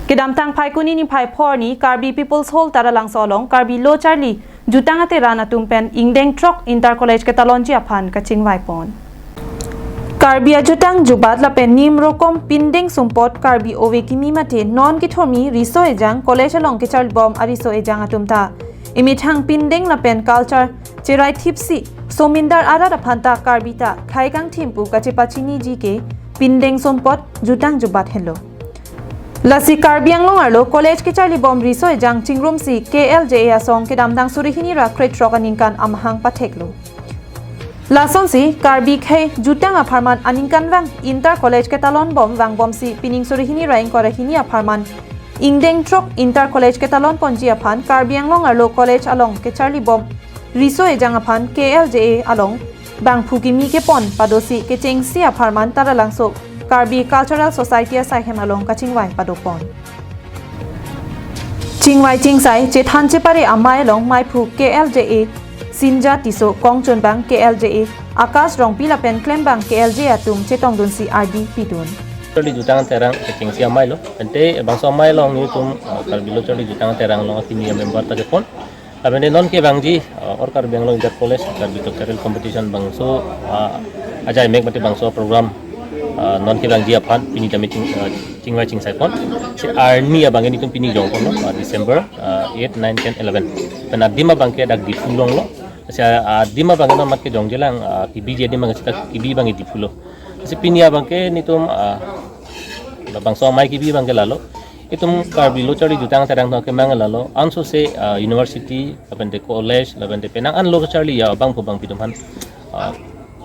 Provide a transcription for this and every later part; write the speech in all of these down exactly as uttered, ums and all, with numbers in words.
Kedamtang Phaikuni niphai phor arni Karbi People's Hall Taralangso along Karbi Lo Charli Jutang Aterang atum pen ingdeng throk inter college ketalonji aphan kachingvaipon. Karbi ajutang jubat lapen nim rokom pindeng sumpot Karbi ove kimi mate non kithormi riso ejang college along kecharlibom ariso ejang atum ta emethang pindeng lapen culture cherai thipsi somindar arat aphan ta Karbi ta khei kangthim pu kachepachiniji ke pindeng sumpot jutang jubat henlo. Lasi Karbi Anglong arlo college kecharlibom riso ejang chingrumsi K L J A asong kedamtang suri hini ra krethrok aningkan amahang patheklo. Lasonsi Karbi khei jutang apharman aningkanvang inter college ketalonbom vangbomsi pining suri hini ra ingkoi ra hini apharman ingdeng throk inter college ketalonponji aphan Karbi Anglong arlo college along kecharlibom riso ejang aphan K L J A along bangphu kimi kepon padosi kechengsi apharman Taralangso Karbi Cultural Society asaihem along kachingvai padopon. Chingvai chingsai chethan chepare amei along meiphu K L J A Sinja Tisso, kongchunbang K L J A Akash Rongpi lapen klembang K L J A atum chetongdunsi ardi pidun. Charli Jutang Aterang kechengsi amei lo. Ante bangso amei along nelitum, ah, Karbi Lo Charli Jutang Aterang along akimi amember ta kepon. Lapen non kevangji, ah, All Karbi Anglong Inter College Karbi Cultural Competition bangso, ah, ajai mek mate bangso program, ah, non kevangji aphan pini tame ching, ah, chingvai chingsaipon. Si arni abangke nelitum pini jongponlo, ah, December, ah, eight, nine, ten, eleven. Pen adim abangke dak Diphu longlo. Si, ah, adim abangke non mat kejongjelang, ah, kebiji adim abangke sita kebi abangke Diphu lo. Si pini abangke nelitum, ah, labangso amei kebi abangke lalo. Itum Karbi Lo Charli Jutang Aterang atum akemang lalo. Ansose, ah, university, lapen te college, lapen te penang an lo kacharli abangphu bangphi atum aphan, ah,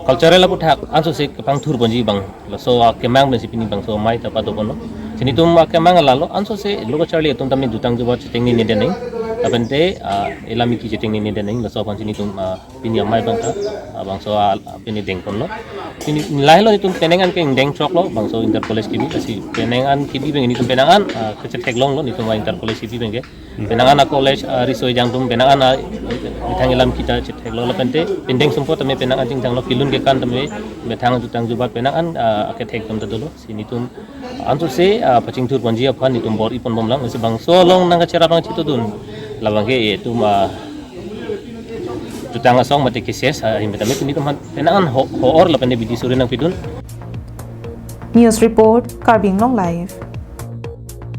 cultural aputhak ansose kepangthurponji abang. Laso akemang pensi pini bangso amei ta padoponlo. Si nelitum akemang lalo. Ansose lo kacharli atum tame jutang jubat chetengnedun aning. Lapen te, ah, elam eki chetengnedun aning. Laso aphansi nelitum, ah, pini amei abang ta, ah, bangso, ah, pini dengponlo. Pini lahelo nelitum penang an ke ingdeng throk lo, bangso inter college kebi, lasi penang an kebi abang nelitum penang an, ah, kechethek longlo nelitum inter college kebi abangke. Penang an a college, ah, riso ejang atum penang an, ah, methang elam eki ta chetheklo lapen te pindeng sumpot tame penang an chingthanglo, kelun kekan tame methang jutang jubat penang an, ah, kethek atum ta dolo. Si nelitum ansose, ah, pachingthurponji aphan nelitum bor-iponbomlang. Si bangso along nangkacherap nangchetongdun labangke itum, ah, jutang asong mate keses, ah, ahim tame nelitum aphan penang an ho, ho-or lapen te bidi suri nangpidun. News report, Karbi Anglong Live.